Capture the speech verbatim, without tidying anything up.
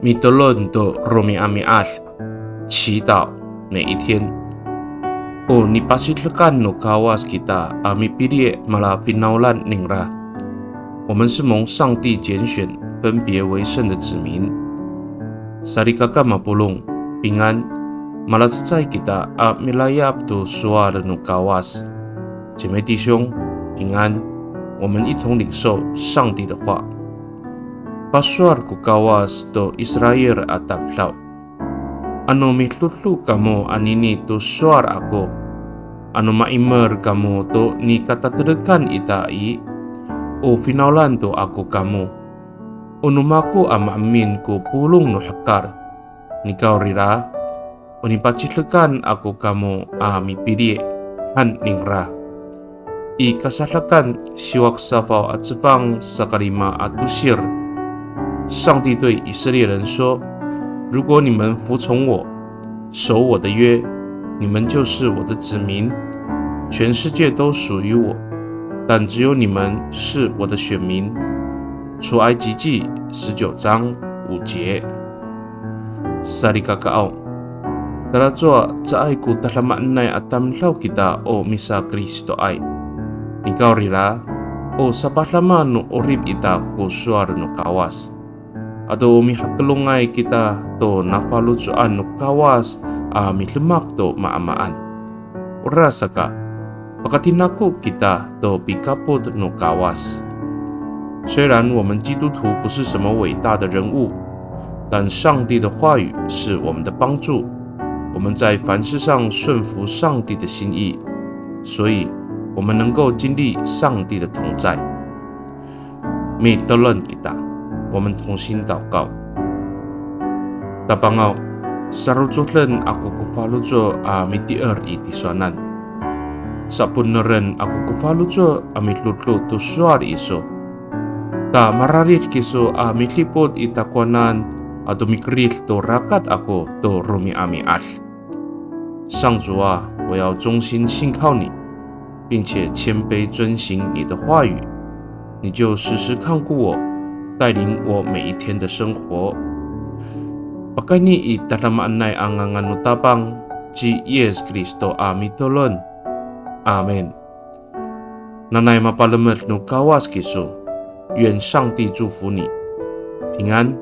Mitolon to romi'ami'ad, 祈祷每一天。O nipasidekan no Kawas kita a mipili' mala finawlan ningra. 我们是蒙上帝拣选、分别为圣的子民。Salikaka mapolong, 平安, malacecay kita a milayap to sowal no Kawas. 姐妹弟兄，平安，我们一同领受上帝的话。Pasowal ko Kawas to Israil a tamdaw. Ano midodo kamo anini to sowal ako, ano ma'imer kamo to nikatatedekan ita i, o finawlan to ako kamo. O no mako a maemin ko polong no hekal, nikawrira, o nipacidekan ako kamo a mipili', han ningra. I Kasadakan siwa ko safaw a cefang saka lima a tosir, 上帝对以色列人说：如果你们服从我，守我的约，你们就是我的子民，全世界都属于我，但只有你们是我的选民。出埃及记十九章五节。Salikakaaw, talacowa caay ko tadamaanay a tamdaw kita o misaKristoay. Nikawrira, o sapadama no 'orip ita ko sowal no Kawas. Ato o mihakelongay kita to nafaloco'an no Kawas a midemak to maamaan. Orasaka, pakatinako kita to pikapot no Kawas. 虽然我们基督徒不是什么伟大的人物，但上帝的话语是我们的帮助。我们在凡事上顺服上帝的心意，所以我们能够经历上帝的同在。Mitolon kita, 我们同心祷告。Tapangaw, sarocoden ako ko faloco' a mitier i tisowanan. Saponeren ako ko faloco' a midodo to sowal iso. Ta mararid kiso a midipot i takowanan ato mikerid to rakat ako to romi'ami'ad. 上主啊，我要忠心信靠你，并且谦卑遵行你的话语，你就时时看顾我，带领我每一天的生活。Pakayni i tadamaanay a ngangan no Tapang ci Yis Kristo a mitolon. Amin. Nanay mapalemed no Kawas kiso. 愿上帝祝福你，平安。